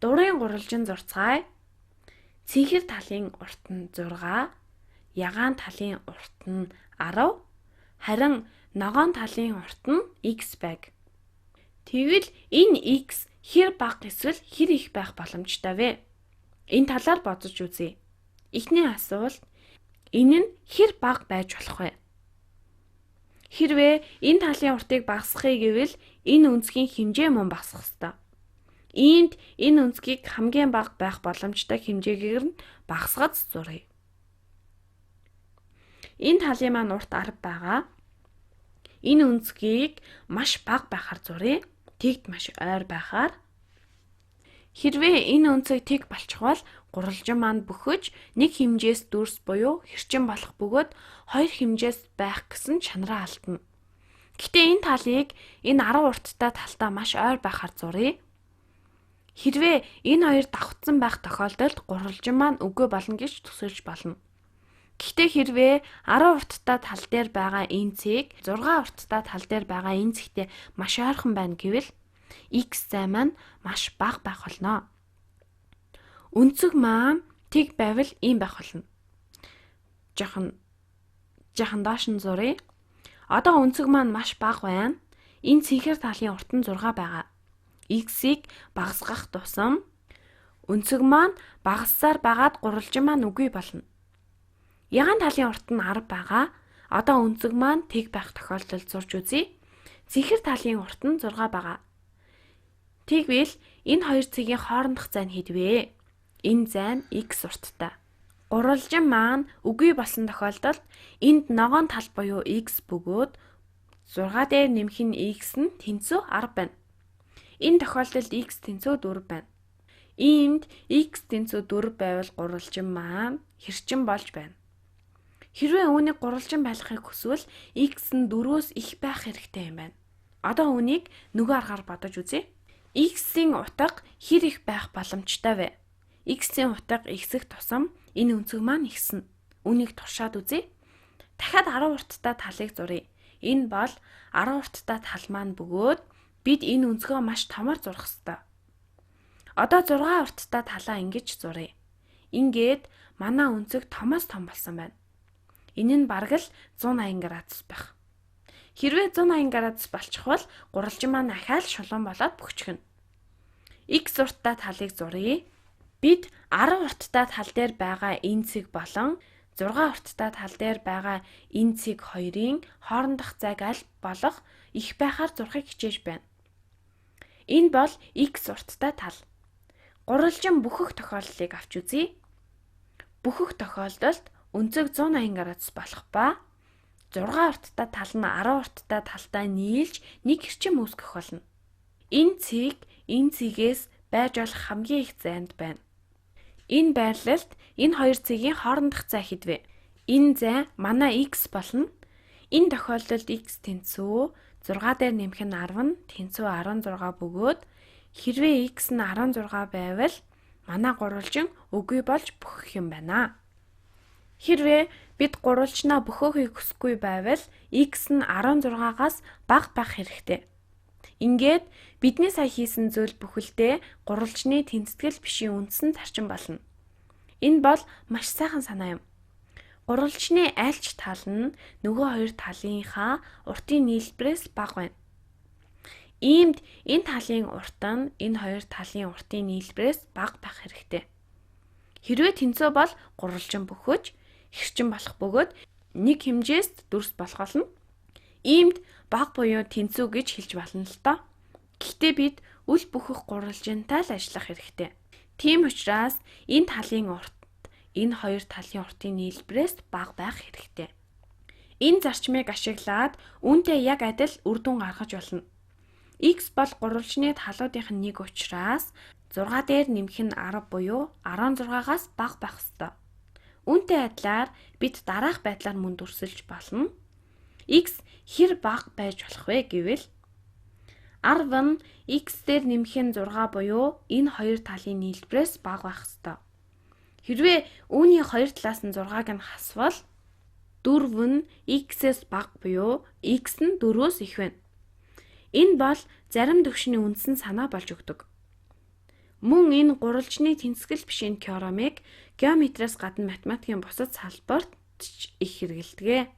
Дурын гурвалжин зурцгаая. Цэнхэр талын урт нь 6, ягаан талын урт нь 10, харин ногоон талын урт нь x байг. Тэгвэл энэ x хэр бага эсвэл хэр их байх боломжтой вэ? Энэ талаар бодож үзье. Эхний асуулт энэ нь хэр бага байж болох вэ? Хэрвээ энэ талын уртыг багасгахыг гэвэл энэ өнцгийн хэмжээ мөн багасах ёстой. Иймд энэ өнцгийг хамгийн бага байх боломжтой хэмжээгээр нь багасгаж зуръя. Энэ талын маань урт 10 байгаа. Энэ өнцгийг маш бага байхаар зуръя. Тэгт маш ойр байхаар. Хэрвээ энэ өнцөг тэг болчихвол гурвалжин маань бөхөж нэг хэмжээс дүрс буюу хэрчин болох бөгөөд хоёр хэмжээс байх гэсэн чанараа алдна. Гэхдээ энэ талыг энэ 10 урттай талтаа маш ойр байхаар зуръя. Хэрвээ энэ хоёр давхцсан байх тохиолдолд гурвалжин маань үгүй болно гэж төсөөлж болно. Гэхдээ хэрвээ 10 урттай тал дээр байгаа энэ цэг 6 урттай тал дээр байгаа энэ цэгтээ маш ойрхон байна гэвэл x зай маань маш бага байх болно. Өнцөг маань тэг байвал ийм байх болно. Жохон доош нь зуръя. Одоо өнцөг маань маш бага байна. Энэ цэнхэр талын урт нь 6 байгаа. X-ийг багасгах тусам өнцөг маань багассаар байгаад гурвалжин маань үгүй болно. Ягаан талын урт нь 10 байгаа. Одоо өнцөг маань тэг байх тохиолдолд зурж үзье. Цэнхэр талын урт нь 6 байгаа. Тэгвэл энэ хоёр цэгийн хоорондох зай нь хэд вэ? Энэ зай нь x урттай. Гурвалжин маань үгүй болсон тохиолдолд энд ногоон тал буюу x бөгөөд 6 дээр нэмэх нь x нь тэнцүү 10 байна. Энэ тохиолдолд x тэнцүү 4 байна. Иймд x тэнцүү 4 байвал гурвалжин маань хэрчин болж байна. Хэрвээ үүнийг гурвалжин байлгахыг хүсвэл x нь 4-өөс их байх хэрэгтэй юм байна. Одоо үүнийг нөгөө аргаар бодож үзье. X-ийн утга хэр их байх боломжтой вэ? X-ийн утга ихсэх тусам энэ өнцөг маань ихснэ. Үүнийг туршаад үзье. Дахиад 10 урттай талыг зуръя. Энэ бол 10 урттай тал маань бөгөөд бид энэ өнцгөө маш томор зурах ёстой. Одоо 6 урттай талаа ингэж зуръя. Ингээд манай өнцөг томоос том болсон байна. Энэ нь бараг л 180 градус байх. Хэрвээ 180 градус болчихвол гурвалжин маань ахаал шулуун болоод бөхчихнө. X урттай талыг зуръя. Бид 10 урттай тал дээр байгаа энэ цэг болон 6 урттай тал дээр байгаа энэ цэг хоёрын хоорондох зайг аль болох их байхаар зурхыг хичээж байна. Энэ бол X урттай тал. Гурвалжин бөхөх тохиолдлыг авч үзье. Бөхөх тохиолдолд өнцөг 180 градус болох ба 6 урттай тал нь 10 урттай талтай нийлж нэг хэрчин үүсгэх болно. Энэ цэг энэ цэгээс байж болох хамгийн их зайд байна. Энэ байрлалд энэ хоёр цэгийн хоорондох зай хэд вэ? Энэ зай манай x болно. Энэ тохиолдолд x тэнцүү 6 дээр нэмэх нь 10 нь тэнцүү 16 бөгөөд хэрвээ x нь 16 байвал манай гурвалжин үгүй болж бөхөх юм байна. Хэрвээ бид гурвалжнаа бөхөөхийг хүсэхгүй байвал x нь 16-аас бага байх хэрэгтэй. Ингээд бидний сая хийсэн зүйл бүхэлдээ гурвалжны тэнцэтгэл бишийн үндсэн зарчим болно. Энэ бол маш сайхан санаа юм. Гурвалжны аль ч тал нь нөгөө хоёр талынхаа уртын нийлбэрээс бага байна. Иймд энэ талын урт нь энэ хоёр талын уртын нийлбэрээс бага байх хэрэгтэй. Хэрвээ тэнцүү бол гурвалжин бөхөж хэрчин болох бөгөөд нэг хэмжээс дүрс болох болно. Иймд бага буюу тэнцүү гэж хэлж болно л доо. Гэхдээ бид үл бөхөх гурвалжинтай л ажиллах хэрэгтэй. Тийм учраас энэ талын урт энэ хоёр талын уртын нийлбэрээс бага байх хэрэгтэй. Энэ зарчмыг ашиглаад үүнтэй яг адил үр дүн гаргаж болно. X бол гурвалжны талуудынх нь нэг учраас 6 дээр нэмэх нь 10 буюу 16-аас бага байх ёстой. Үүнтэй адилаар бид дараах байдлаар мөн дүрсэлж болно. X хэр бага байж болох вэ гэвэл 10 нь x дээр нэмэх нь 6 буюу энэ хоёр талын нийлбэрээс бага байх ёстой. Хэрвээ үүний хоёр талаас нь 6-г нь хасвал 4 нь x-ээс бага буюу x нь 4-өөс их байна. Энэ бол зарим төвшний үндсэн санаа болж өгдөг. Мөн энэ гурвалжны тэнцэсгэл бишийн теоремыг геометриас гадна математикийн бусад салбарт ч их хэрэглэдэг.